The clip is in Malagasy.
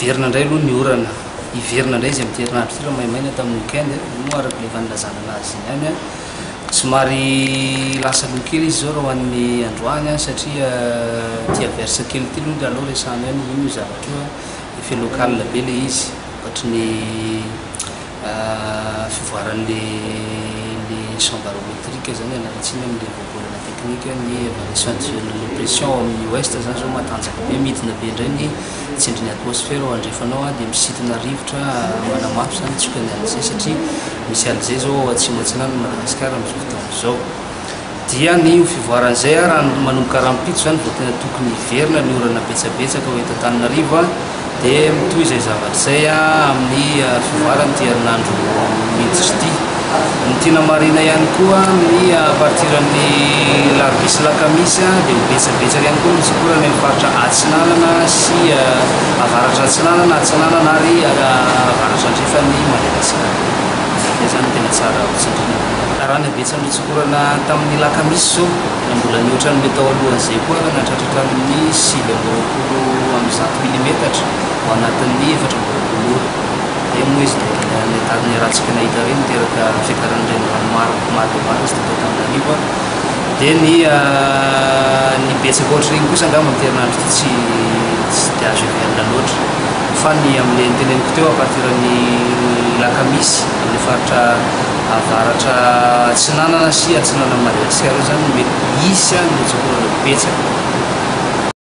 Miverina indray aloha ny orana, hiverina indray izy amin'ity herinandro ity raha maimaina tamin'ny week-end, io moa araka ilay efa nilazana anazy iny ihany. Somary lasa aloha kely izy izao raha ho an'ny androany satria ity averse kely ity aloha aleo resahana ihany iny io zavatra io, effet local be ilay izy vokatry ny fivoaran'le le champ barométrique zany ialana tsiny amin'le voambolana technique ny variation de pression ao amin'ny ouest zany zao matanjaka be midina be indray ny tsindrin'ny atmosphère ao andrefana ao dia misintona rivotra manamafy zany tsiokan'ny alizay satria misy alizay zao ao atsimo atsinanan'i Madagasikara amin'izao fotoana izao. Dia ny ho fivoaran'izay raha manomboka rahampitso izany vao tena tokony hiverina ny orana betsabetsaka ho eto Antananarivo dia mitohy izay zavatra izay amin'ny fivoaran'ity herinandro miditra ity. Ny tiana marihina ihany koa amin'ny à partir ny larobia sy lakamisy dia ho betsabetsaka ihany koa ny rotsak'orana any amin'ny faritra atsinanana sy avaratra atsinanana, atsinanana ary avaratra andrefan'i Madagasikara. Izay izany no tena tsara ho tsindriana. Raha ny habetsan'ny rotsak'orana tamin'ny lakamisy izao dia mbola nihoatra ny tao alohan'izay koa ary nahatratra hatramin'ny 129 milimetatra ao anatin'ny 24 ora. Dia moa izy dia ny ratsika nahita ireny niteraka fiakaran'ny renirano maro maro dia maro izy teto Antananarivo. Dia ny ny betsaka ohatr'ireny kosa angamba amin'ity herinandro ity tsy tsy dia azo heverina loatra. Fa ny amin'ilay noteneniko teo à partir ny lakamisy amin'ny faritra avaratra atsinanana sy atsinanan'i Madagasikara io izany no mety hisy ny rotsak'orana betsaka.